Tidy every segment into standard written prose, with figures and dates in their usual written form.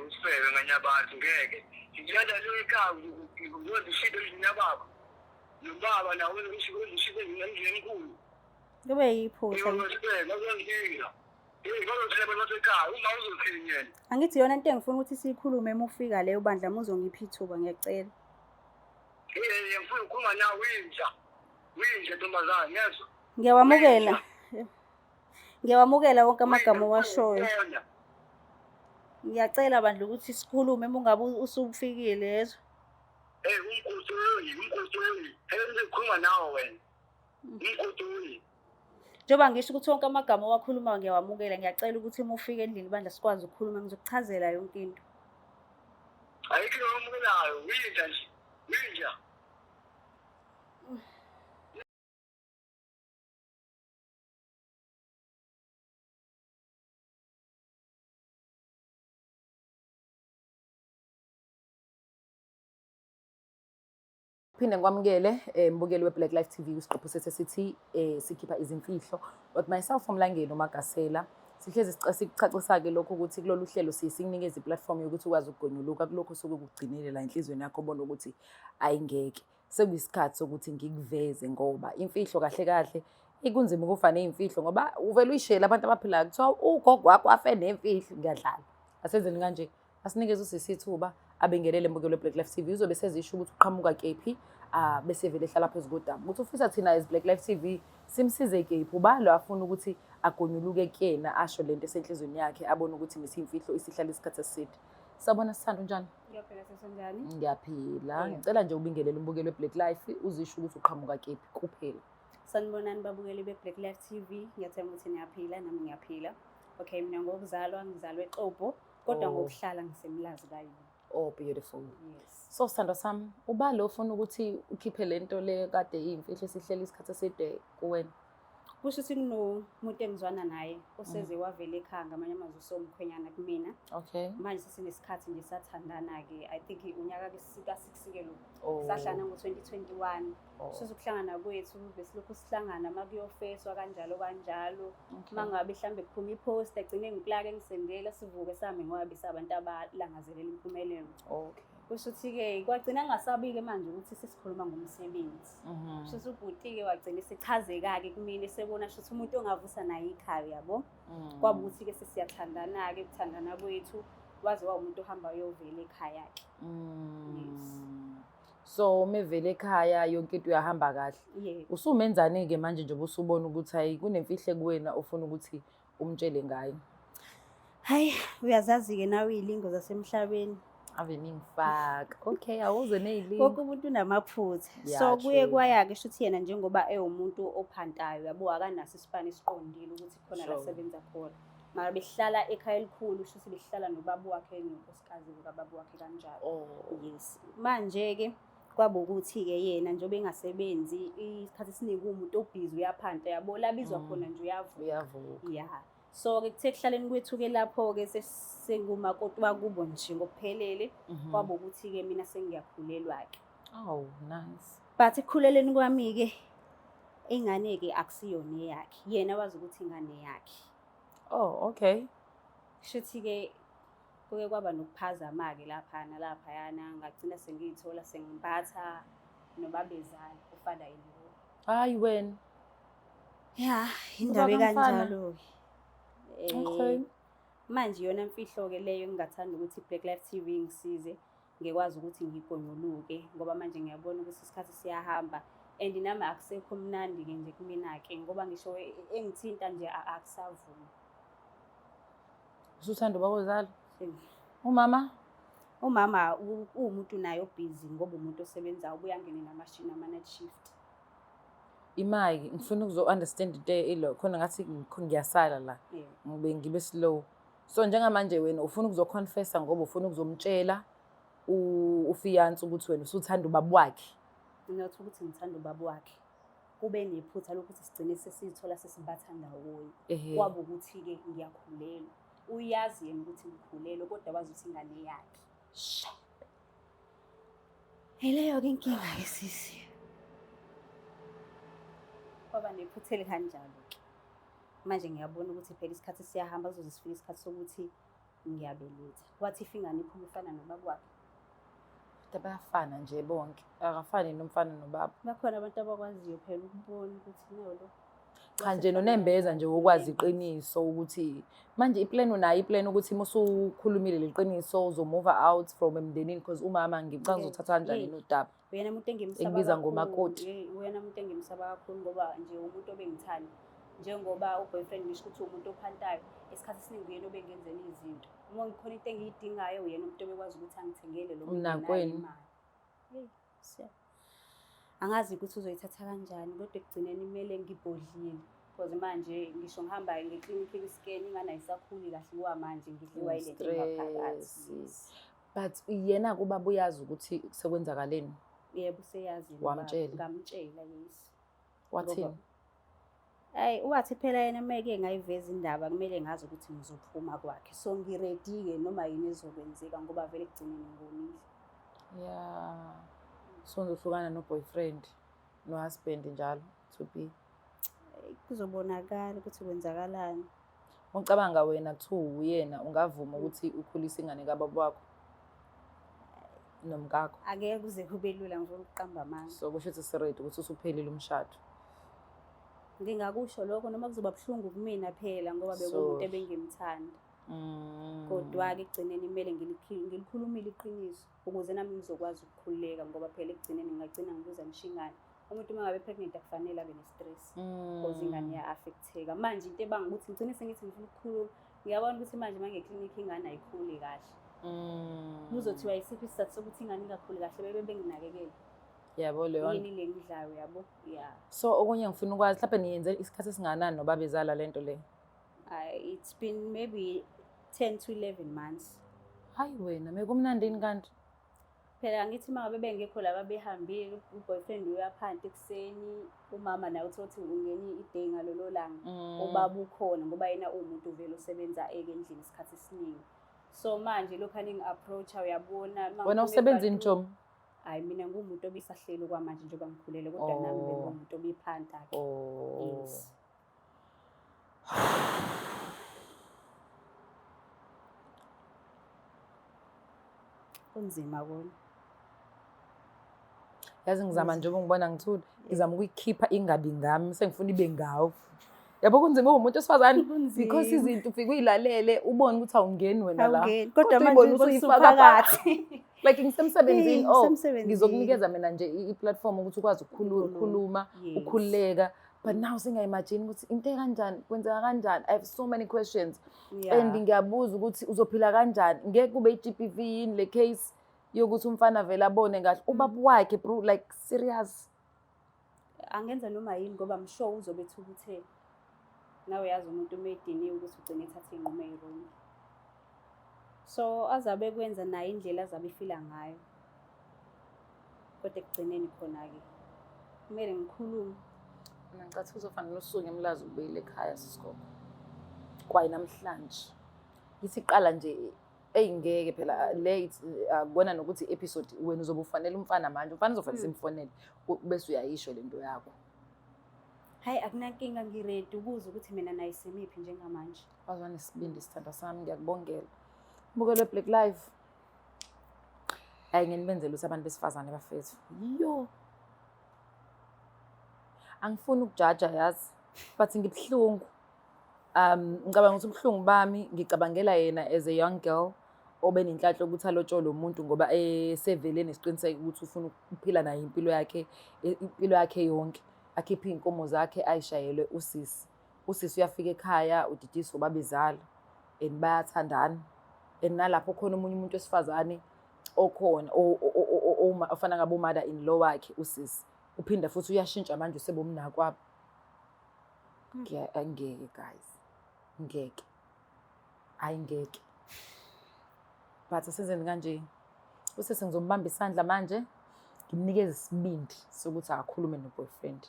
Usifebe nganye abantu ngeke. Ngilanda le ekhaya ngizozishida endlini yababa. Nobaba nawe uzishida endlini enkulu. Kube yiphutha. Usifebe bazonginga. Hey, bazothina abantu basekhaya uma uzothini yena. Angithi yona into engifuna ukuthi siyikhulume uma ufika leyo bandla uma uzongipha ithuba ngiyacela. Hey, ngifuna ukukhuluma nawe inja. Uyinja ntombazane, yezwa? Ngiyawamukela. Ngiyawamukela wonke amagama owashoyo. Ngiyacela bandla ukuthi sikhulume uma ungabe usufikile yezwa. Hey, umgodoyi, umgodoyi. Hey, ngikhuluma nawe wena. Umgodoyi. Njengoba ngisho ukuthi wonke amagama owakhulumayo ngiyawamukela, ngiyacela ukuthi uma ufika endlini bandla sikwazi ukukhuluma, ngizokuchazela yonke into. Ayikho into oyamukelayo, uyinja nje. Uyinja. Phinde ngikwamukele mbukeli we-Black Life TV kwisiqephu sethu esithi sikhipha izimfihlo with myself uMlangeni uMagasela. Sihlezi sikuchacisa-ke lokhu ukuthi kulolu hlelo siye sikunikeze i-platform yokuthi ukwazi ukugonyuluka kulokhu osuke kugcinile la enhliziyweni yakho ubone ukuthi ayingeke. Sekuyisikhathi sokuthi ngikuveze ngoba imfihlo kahle kahle ikunzima ukufa ney'mfihlo ngoba uvele uyishele abantu abaphilayo kuthiwa ugogo wakho afe nemfihlo. Ngiyadlala. Asenzeni kanje. Asinikeze usisi ithuba abingelele mbukelo we-Black Life TV uzobe sezisho ukuthi uqhamuka kephi bese vele ehlala phezu kodaba ukuthi ufisa thina as Black Life TV simsize kephi uba lo afuna ukuthi agonyuluke kuyena asho lento esenhlizweni yakhe abone ukuthi ngesiyimfihlo isihlala isikhathi eside. Sawubona Sithando, unjani? Ngiyaphila sesenjani? Ngiyaphila. Ngicela nje ubingelele umbukelo we-Black Life uzisho ukuthi uqhamuka kephi kuphela. Sanibonani babukeli be-Black Life TV. Ngiyathemba ukuthi niyaphila nami ngiyaphila. Okay, mina ngokuzalwa ngizalwe eXobho kodwa ngokuhlala ngisemlazi kaYini. Oh beautiful. Yes. So sithandwa sami, uba lo ufuna ukuthi ukhiphe lento le kade iyimfihlo esihleli isikhathi eside kuwena. Kusho ukuthi kunomuntu engizwana naye oseze wavela ekhaya ngamanye amazwi usomkhwenyana kumina. Okay. Manje sesinesikhathi nje sathandana-ke. I think unyaka ka-6 ke lo. Oh. Sahlangana ngo-2021. Oh. Shuthi ukuhlangana kwethu besilokhu sihlangana uma kuyofeswa kanjalo kanjalo. Okay. Uma ngabe mhlambe kuphuma i-post agcine ngiplaka engisendela sivuke sami ngoba besabantu abalangazelela impumelelo. Okay. Kusho ukuthi-ke kwagcina kungasabi-ke manje ukuthi sesikhuluma ngomsebenzi. Kusho ukuthi ubhuti-ke wagcina esechazeka-ke kumina esebona shuthi umuntu ongavusa naye ikhaya yabo. Kwaba ukuthi-ke sesiyathandana-ke ukuthandana kwethu waze wawumuntu ohamba uyovela ekhaya-ke. Yes. So uma evele ekhaya yonke into uyahamba kahle. Yebo. Usumenzani-ke manje njengoba usubona ukuthi hayi kunemfihlo kuwena ofuna ukuthi umtshele ngayo? Hayi, uyazazi-ke nawe iy'lingo zasemhlabeni. Ave ningifaka. Okay, awuze ney'lingo. Wonke umuntu unamaphutha. Yeah, So kuye true. kwaya-ke shuthi yena njengoba ewumuntu ophantayo yabo akanaso isipani esiqondile ukuthi khona la sebenza khona. Mara behlala ekhaya elikhulu shuthi behlala nobaba wakhe nonkosikazi bukababa wakhe kanjalo. Oh. Yes. Manje-ke kwaba ukuthi-ke yena njengoba engasebenzi isikhathi esiningi uwumuntu obhizi uyaphanta yabo labizwa khona nje uyavuka. Uyavuka. Yeah. So-ke kuthe ekuhlaleni kwethu-ke lapho-ke sengumakoti wakubo nje ngokuphelele kwaba ukuthi-ke mina sengiyakhulelwa-ke. Oh, nice. But ekukhuleleni kwami-ke ingane-ke akusiyona eyakhe. Yena wazi ukuthi ingane yakhe. Oh, okay. Shuthi-ke kuke kwaba nokuphazama-ke lapha nalaphayana ngagcina sengiyithola sengimbatha nobabezala ufana yini. Hayi wena. Ya, indaba Ubaba kamfana. ekanjalo-ke. Okay. Manje iyona mfihlo-ke leyo engingathanda ukuthi i-Black Life TV ingisize ngikwazi ukuthi ngigonyuluke ngoba manje ngiyabona ukuthi isikhathi siyahamba and nami akusekho mnandi-ke nje kumina-ke ngoba ngisho engithinta nje akusavumi. Usuthanda ubabozala? Umama? Umama uwumuntu naye obhizi ngoba umuntu osebenzayo ubuye angene namashini ama-night shift. Imaki, ngifuna ukuzo-understand into ilo khona ngathi ngiyasala la. Ngibe ngibe slow. So njengamanje wena ufuna ukuzoconfessa ngoba ufuna ukuzomtshela ufiance ukuthi wena usuthanda ubaba wakhe. Not ukuthi ngithanda ubaba wakhe. Kube nephutha lokuthi sigcine sesiyithola sesibatha ndawonye. Kwaba ukuthi-ke ngiyakhulelwa. Uyazi yena ukuthi ngikhulelwe kodwa wazi ukuthi ingane yakhe. Shebe. Yileyo-ke inkinga-ke sisi. Kwaba nephutha elikanjalo-ke. Manje ngiyabona ukuthi phela isikhathi siyahamba kuzoze sifike isikhathi sokuthi Ngiyabeletha. Wathi if ingane iphuma ifana nobaba wakhe. Kodwa bayafana nje bonke. Akafani nomfana nobaba. Bakhona abantu abakwaziyo phela ukubona ukuthi no lo. Cha nje nonembeza nje wokwazi iqiniso ukuthi manje iplan unayo iplan ukuthi uma usukhulumile leqiniso uzomove out from emndenini because umama ngicabanga uzothatha kanjani nodaba. Uyena umuntu engimsaba Ekubiza kakhulu. ngomakoti. Uyena umuntu engimsaba kakhulu ngoba nje umuntu obengithanda. Njengoba uboyfriend ngisho ukuthi umuntu ophantayo, isikhathi esiningi uyena obengenzela izinto. Uma ngikhona into engiyidingayo uyena umuntu obekwazi ukuthi angithengele lo muntu unayo Mnakwenu. imali. Hey, siya. Angazi ukuthi uzoyithatha kanjani kodwa ekugcineni kumele ngibhodlile. Because manje ngisho ngihamba ngeklinikhi kwi-scan ingane ayisakhuli kahle kwamanje ngidliwa yile nto engaphakathi. Stress. But yena kubaba uyazi ukuthi sekwenzakaleni. Yebo useyazi yena ubaba. Wamtshela? Ngamtshela, yes. Wathini? Hayi wathi phela yena meke ngayiveza indaba kumele ngazi ukuthi ngizophuma kwakhe. So ngiready-ke noma yini ezokwenzeka ngoba vele ekugcineni ngonile. Yeah. So ngizohlukana no boyfriend no husband njalo to be. Kuzobonakala ukuthi kwenzakalani. Ucabanga wena kuthiwa uyena ungavuma ukuthi ukhulise ingane kababa wakho nomkakho. Angeke kuze kube lula ngifuna ukuqamba amanga. So kusho ukuthi siready ukuthi usuphelile umshado. Ngingakusho lokho noma kuzoba buhlungu kumina phela ngoba bekuwumuntu ebengimthanda. Kodwa-ke ekugcineni kumele ngilikhulumile iqiniso ukuze nami ngizokwazi ukukhululeka ngoba phela ekugcineni ngingagcina ngibuza ngisho ingane. Umuntu uma ngabe pregnant akufanele abe ne-stress because ingane iya-affect-eka. Manje into ebanga ukuthi ngigcine sengithi ngifuna ukukhuluma, ngiyabona ukuthi manje uma ngeklinikhi ingane ayikhuli kahle. Kuzothiwa yisiphi isizathu sokuthi ingane ingakhuli kahle bebe benginakekela. Yabo leyo. Yini le ngidlayo yabo? Yeah. So okunye ngifuna ukwazi mhlawumbe niyenze isikhathi esingakanani nobabezala lento le? It's been maybe 10 to 11 months. Hayi wena, mekumnandini kanti? Phela angithi uma ngabe bengekho laba behambile, uboyfriend uyaphanta ekuseni, umama naye uthi uthi ungena i-day ngalolo langa. Ubaba ukhona ngoba yena uwumuntu vele osebenza endlini isikhathi esiningi. So manje lokhu aningi-approach-a uyabona. Wena usebenzini Chomi? Hayi mina nguwumuntu obisahleli kwamanje njengoba ngikhulele kodwa nami benguwumuntu obiphanta-ke. Yes. Kunzima kona. Yazi ngizama njengoba ngibona ngithule, ngizama ukuyikhipha ingabi ngami, sengifuna ibe ngawe. Yabo kunzima umuntu wesifazane because izinto ufike uyilalele ubone ukuthi awungeni wena la. Kodwa manje uyibone usuyifaka phakathi. Like ngisemsebenzini, oh ngizokunikeza mina nje i-platform ukuthi ukwazi ukukhuluma, ukukhululeka. But now singa-imagine ukuthi into kanjani, kwenzeka kanjani. I have so many questions. And ngiyabuza ukuthi uzophila kanjani. Ngeke kube i-GBV yini le case yokuthi umfana vele abone kahle. Ubaba wakhe bro, like serious. Angenza noma yini ngoba I'm sure uzobe ethukuthele. Nawe yazi umuntu uma ediniwe ukuthi ugcine ethathe iy'nqumo ey'wrong. So azabe kwenza naye indlela azabe efila ngayo. Kodwa ekugcineni khona-ke kumele ngikhulume. Mina ngicathi uzofanele usuke eMlazi ubuyele ekhaya sisigogo. Kwaye namhlanje ithi qala nje eyingeke phela le akubona nokuthi episode wena uzobe ufanele umfana manje, umfana uzofanele simfonele bese uyayisho lento yakho. Hayi akunankinga ngiready ukuza ukuthi mina naye simiphi njengamanje. Wazwa nesibindi sithandwa sami ngiyakubongela. Mbukelo Black Life. Hayi nginibenzele ukuthi abantu besifazane bafethu. Yo. Angifuni ukujaja yazi but ngibuhlungu. Ngicabanga ukuthi ubuhlungu bami ngicabangela yena as a young girl obenenhlanhla ukuthi alotsholwe umuntu ngoba esevele nesiqiniseko ukuthi ufuna ukuphila naye impilo yakhe impilo yakhe yonke. Akhiphe iy'nkomo zakhe ayishayelwe usisi. Usisi uyafika ekhaya udidiswa ubabezala and bayathandana. And nalapho khona omunye umuntu wesifazane okhona ofana ngabe umother in law wakhe usisi. Uphinda futhi uyashintsha manje usebomnakwabo. Ngeke guys. Ngeke. Hayi ngeke. But asenzeni kanje. Usisi ngizombamba isandla manje ngimnikeze isibindi sokuthi akakhulume no-boyfriend.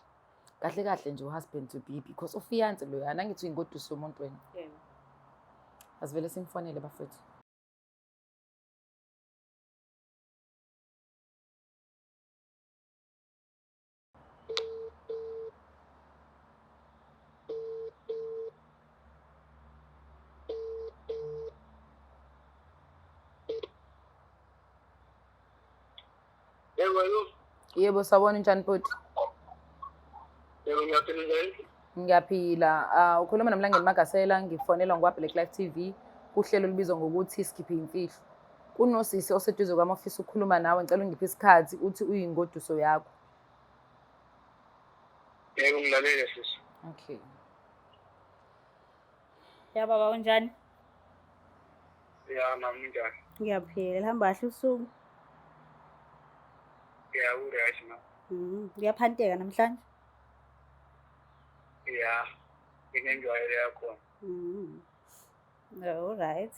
Kahle kahle nje u-husband to be because ufiance loyana angithi uyingoduso yomuntu wena. Yebo. Asivele simfonele bafethu. Yebo, yebo. Yebo, sawubona unjani bhuti? Yebo, ngiyaphila njani? Ngiyaphila. Ukhuluma noMlangeni Magasela, ngifonelwa ngwa Black Life TV kuhlelo olubizwa ngokuthi Sikhiphe Imfihlo. Kunosisi oseduze kwami ofisa ukukhuluma nawe, ngicela ungiphe isikhathi uthi uyingoduso yakho. Yebo, ngilalele sisi. Okay. Ya baba unjani? Ya mama unjani? Ngiyaphila, lihamba kahle usuku. Ya u-right ma. Kuyaphanteka namhlanje. Ya, nginenjwayelo yakhona. All right.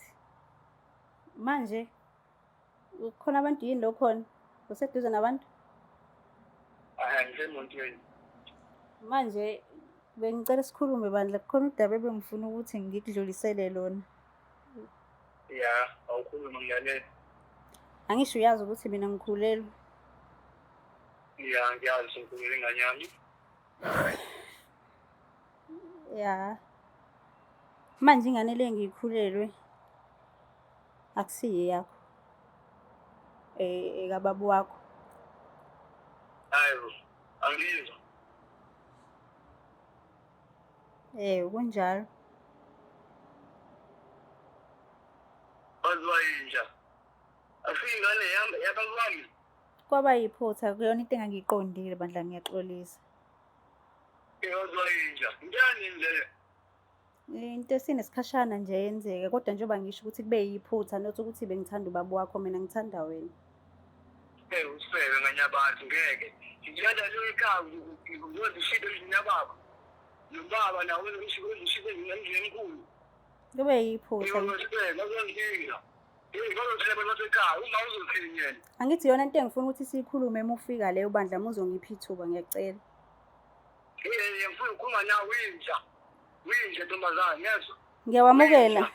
Manje kukhona abantu yini lo khona? Useduze nabantu? Ah, ngisemontweni. Manje bengicela sikhulume bandla, kukhona udaba ebengifuna ukuthi ngikudlulisele lona. Ya, awukhulume ngilalela. Angisho uyazi ukuthi mina ngikhulelwe. Ya, ngiyazi sengikhulele ingane yami. Ya. Manje ingane le ngiyikhulelwe akusiyo eyakho. Ekababa wakho. Hayi bo, angizwa. Kunjalo. Waziwa yinja. Asiyo ingane yami, yababa wami. Kwaba yiphutha kuyona into engangiyiqondile bandla, ngiyaxolisa. Waziwa yinja. Njani leyo? Into esinesikhashana nje yenzeka, kodwa njengoba ngisho ukuthi kube yiphutha not ukuthi bengithanda ubaba wakho, mina ngithanda wena. Usifebe nganye abantu ngeke. Ngilanda le ekhaya ngizondishida endlini yababa. Nobaba nawe uzondishida endlini enkulu. Kube yiphutha. Ngiyosifebe, ngiyonkinga. Hey, bazothela basekhaya, uma uzothini yena? Angithi yona into engifuna ukuthi siyikhulume uma ufika leyo bandla, uma uzongipha ithuba ngiyacela. Hey, ngifuna ukukhuluma nawe inja. Winja ntombazane, yezwa? Ngiyawamukela.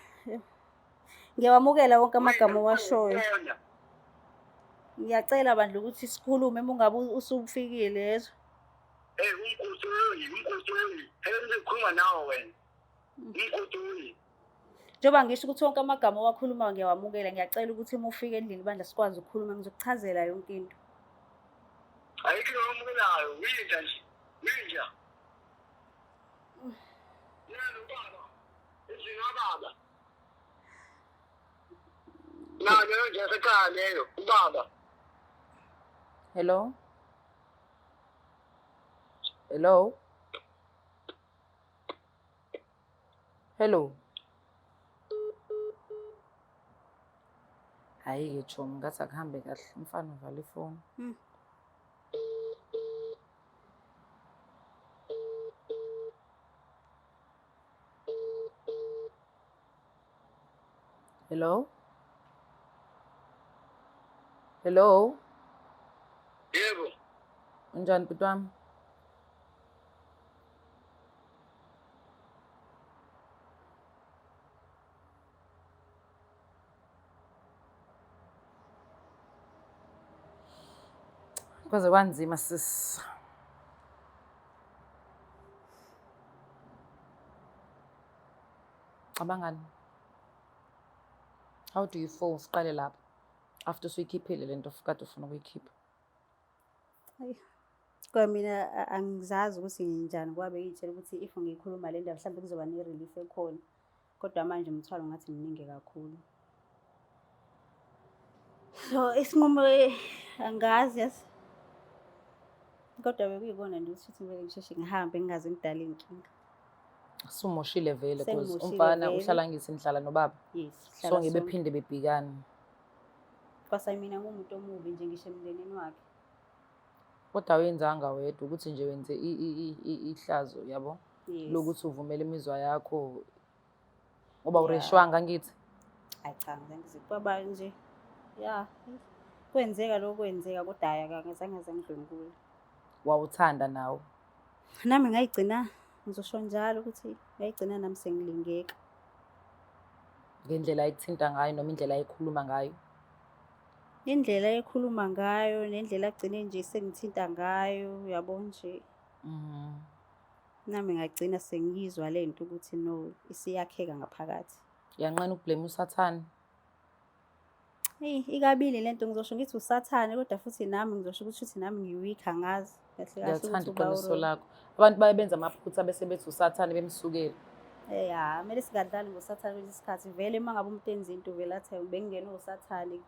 Ngiyawamukela wonke amagama owashoyo. Ngiyacela bandla ukuthi sikhulume uma ungabe usufikile, yezwa? Hey, umkhuthuli, umkhuthuli. Hey, ngikhuluma nawe wena. Umkhuthuli. Njengoba ngisho ukuthi wonke amagama owakhuluma ngiyawamukela, ngiyacela ukuthi uma ufika endlini bandla sikwazi ukukhuluma, ngizokuchazela yonke into. Ayikho oyamukelayo, winja nje. Winja. Yena ubaba. Endlini kababa. Na leyo nje yasekhaya leyo, ubaba. Hello? Hello? Hello? Hhayi-ke chomi, ngathi akuhambe kahle. Umfana uvala ifoni. Hello? Hello? Yebo. Unjani bhuti wami? Kwaze kwanzima sis. Cabangani. How do you feel? Siqale lapho. After usuyikhiphile lento kade ufuna ukuyikhipha. Hayi. Kwa mina angizazi ukuthi nginjani, ngoba bengiyitshela ukuthi if ngiyikhuluma le ndaba mhlawumbe kuzoba ne-relief ekhona. Kodwa manje umthwalo ngathi mningi kakhulu. So isinqumo angazi yazi. Kodwa bekuyikona nje ukuthi kumele ngisheshe ngihambe ngingaze ngidale inkinga. Sumoshile vele because Sengimoshile umfana vele. uhlala ngithi nihlala nobaba. Yes, So sihlala ngibe sonke. phinde bebhikane. Kwasa mina ngumuntu omubi nje ngisho emndenini wakhe. Kodwa awenzanga wedwa ukuthi nje wenze ihlazo yabo. Yes. Lokuthi uvumele imizwa yakho ngoba ureshwanga ngithi. Hayi cha, ngizange kwaba nje. Ya. Kwenzeka lokho kwenzeka kodwa hayi akazange ngidlwengule. Wawuthanda nawe. Nami ngayigcina ngizosho njalo ukuthi ngayigcina nami sengilingeka. Ngendlela ayikuthinta ngayo noma indlela ayikhuluma ngayo. Indlela ayekhuluma ngayo nendlela agcine nje sengithinta ngayo, uyabo nje. Nami ngagcina sengiyizwa le nto ukuthi no, isiyakheka ngaphakathi. Uyanqena ukublame uSathane? Eyi, ikabili lento ngizosho ngithi usathane kodwa futhi nami ngizosho ukuthi shuthi nami ngi-weak angazi kahle kahle Ngiyathanda ukuthi uba iqiniso wrong. lakho. Abantu baye benza amaphutha bese bethi usathane bemsukela. Eh, ya, kumele singadlali ngosathane kwesinye isikhathi. Vele uma ngabe umuntu enza into vele athi "Hayi, bengingenwe usathane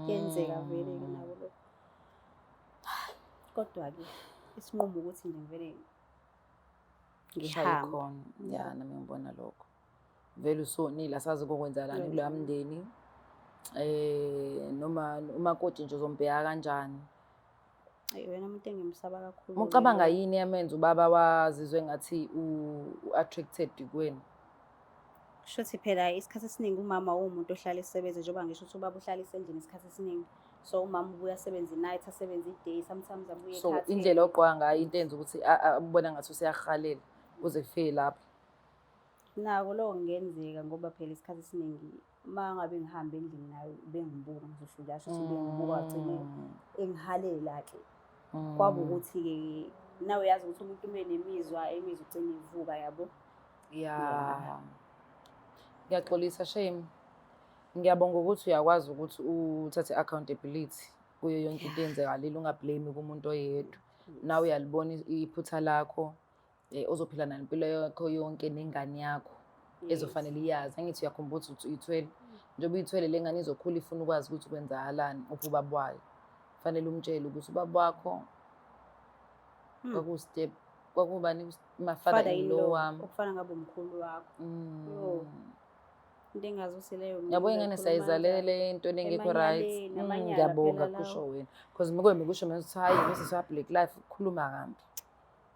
kuyenzeka vele-ke nako lokho. Kodwa-ke isinqumo ukuthi nje ngivele Shaye ngihambe. khona. Ya, nami ngibona lokho. Vele usonile asazi kokwenzakalani kuloya mndeni. Noma umakoti nje uzombheka kanjani. Eyi, wena umuntu engimsaba kakhulu. Uma ucabanga yini eyamenza ubaba wazizwe ngathi u-attracted kuwena? Kushuthi phela isikhathi esiningi umama uwumuntu ohlala esebenza njengoba ngisho ukuthi ubaba uhlala esendlini isikhathi esiningi. So umama ubuye asebenze i-night, asebenze i-day, sometimes abuye So ekhathele. indlela ogqoka ngayo into enza ukuthi ubona ngathi useyakuhalela kuze kufike lapho. Nako lokho kungenzeka ngoba phela isikhathi esiningi uma ngabe ngihamba endlini naye ubengibuka ngizosho njalo shuthi ubengibuka wagcine engihalela-ke. Kwaba ukuthi-ke nawe uyazi ukuthi umuntu uma enemizwa, imizwa igcine ivuka yabo. Ya. Ngiyaxolisa shame. Ngiyabonga ukuthi uyakwazi ukuthi uthathe accountability kuyo yonke into eyenzekalile ungablame kumuntu oyedwa. Nawe uyalibona iphutha lakho ozophila nayo impilo yakho yonke nengane yakho ezofanele iyazi. Angithi uyakhumbula ukuthi uyithwele. Njengoba uyithwele le ngane izokhula ifuna ukwazi ukuthi kwenzakalani uphi ubaba wayo. Fanele umtshele ukuthi ubaba wakho kwaku-step kwakubani my father in law wami. Okufana ngabe umkhulu wakho. Yo. Into engazuthi leyo mina Yabo ingane ngizoyikhuluma siyayizalele entweni engekho right. Emanyaleni, amanyala Ngiyabonga phela lawo. kusho wena. Because mike kusho mina ukuthi hayi bese siya Black Life ukukhuluma kambi.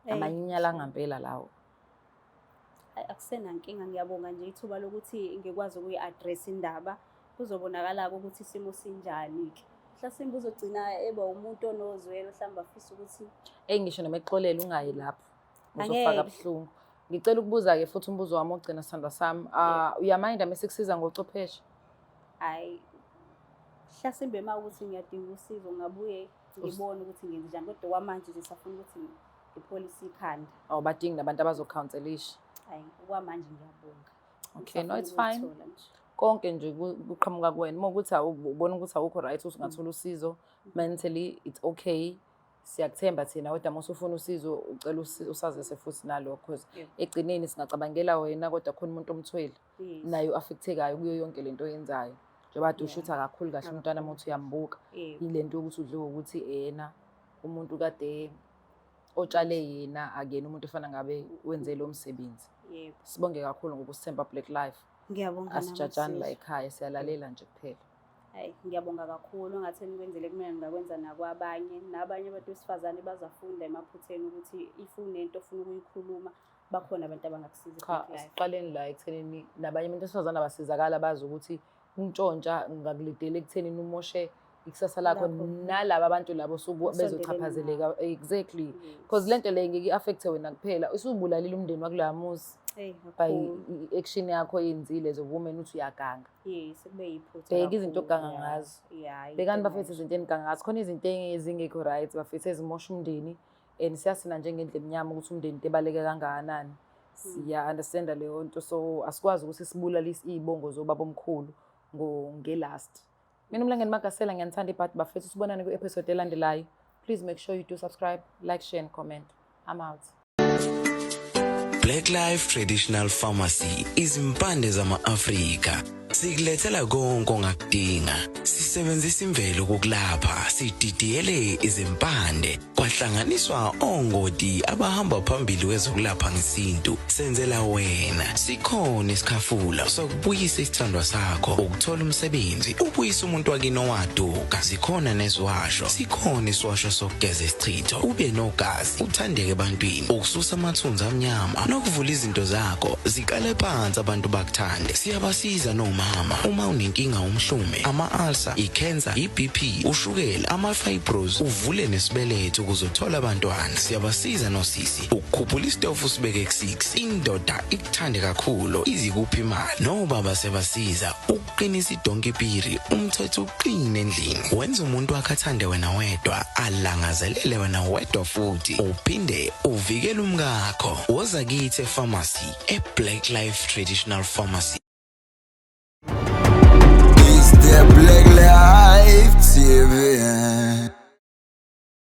kanjani. Amanyala ngempela lawo. Ayi, akusenankinga ngiyabonga nje ithuba lokuthi ngikwazi ukuyi-address indaba. Kuzobonakala-ke ukuthi isimo sinjani-ke. Mhlasimbe uzogcina eba umuntu onozwelo mhlawumbe afise ukuthi Eyi ngisho noma exolela ungayi lapho. Uzofaka Angeke. buhlungu. Ngicela ukubuza-ke futhi umbuzo wami wokugcina sithandwa sami. Ah, uyaminda mase kusiza ngochwepheshe? hhayi mhlasimbe uma ukuthi ngiyadinga usizo ngingabuye ngibone ukuthi ngenze njani kodwa okwamanje nje safuna ukuthi ngipholise ikhanda. Awubadingi nabantu abazocounselisha. Hhayi okwamanje ngiyabonga. Okay, no, Ngisafuna it's fine. ukuyithola nje. Konke nje kuqhamuka kuwena. Uma ukuthi ubona ukuthi awukho right usungathola usizo mentally it's okay. Siyakuthemba thina kodwa uma usufuna usizo ucela usazise futhi nalokho because ekugcineni singacabangela wena kodwa khona umuntu omthwele naye u-affectekayo kuyo yonke lento oyenzayo. Njengoba kade ushutha kakhulu kahle umntwana uma uthi uyambuka. Ile nto yokuthi udliwe ukuthi ena umuntu kade otshale yena akuyena umuntu ofana ngabe wenze lo msebenzi. Sibonge kakhulu ngokusithemba Black Life. Ngiyabonga nami Asijajani la sisi. ekhaya siyalalela nje kuphela. Hhayi, ngiyabonga kakhulu engathi enikwenzele kumina ngingakwenza nakwabanye. Nabanye abantu besifazane bazafunda emaphutheni ukuthi if unento ofuna ukuyikhuluma bakhona abantu abangakusiza Cha, e-Black Life. asiqaleni la ekuthenini nabanye abantu besifazane abasizakala bazi ukuthi ukuntshontsha ungakulideli ekuthenini umoshe ikusasa lakho Lakho. nalaba abantu labo osuke Osondelene bezochaphazeleka. nabo. Exactly. Because lento le ngeke i-affect-e wena kuphela, usubulalile umndeni wakuloya muzi Eyi, by kakhulu. i-action yakho oyenzile as a woman uthi uyaganga. Yes, kube yiphutha Bheka izinto kakhulu, oganga ya. ngazo. Ya, into Bhekani bafethu engasho. izinto eniganga ngazo. Khona izinto ezingekho right bafethu ezimosha umndeni and siyasina njengendlu emnyama ukuthi umndeni into ebaluleke kangakanani. Siya-understanda leyo nto so asikwazi ukuthi sibulalise iy'bongo zobabomkhulu nge-last. Mina uMlangeni Magasela ngiyanithanda ibhadi bafethu sibonane kwi-episode elandelayo. Please make sure you do subscribe, like, share and comment. I'm out. Black Life Traditional Pharmacy izimpande zama-Afrika sikulethela konke ongakudinga. Sisebenzisa imvelo ukukulapha, sididiyele izimpande kwahlanganiswa ongoti abahamba phambili kwezokulapha ngesintu. Senzela wena sikhona isikhafula sokubuyisa isithandwa sakho, ukuthola umsebenzi, ubuyisa umuntu wakini owaduka. Zikhona neziwasho, sikhona isiwasho sokugeza isichitho, ube nogazi, uthandeke ebantwini, ukususa amathunzi amnyama nokuvula izinto zakho ziqale phansi abantu bakuthande. Siyabasiza nomama uma unenkinga umhlume, ama-ulcer, i-cancer, i-BP, ushukela, ama-fibros, uvule nesibeletho ukuze uthole abantwana. Siyabasiza nosisi ukukhuphula isitofu sibeke ku-6, indoda ikuthande kakhulu izikuphi imali. Nobaba siyabasiza ukuqinisa idonki piri, umthetho uqine endlini, wenza umuntu wakhe athande wena wedwa, alangazelele wena wedwa futhi uphinde uvikele umkakho. Woza kithi e-pharmacy e-Black Life Traditional Pharmacy. It's the Black Life.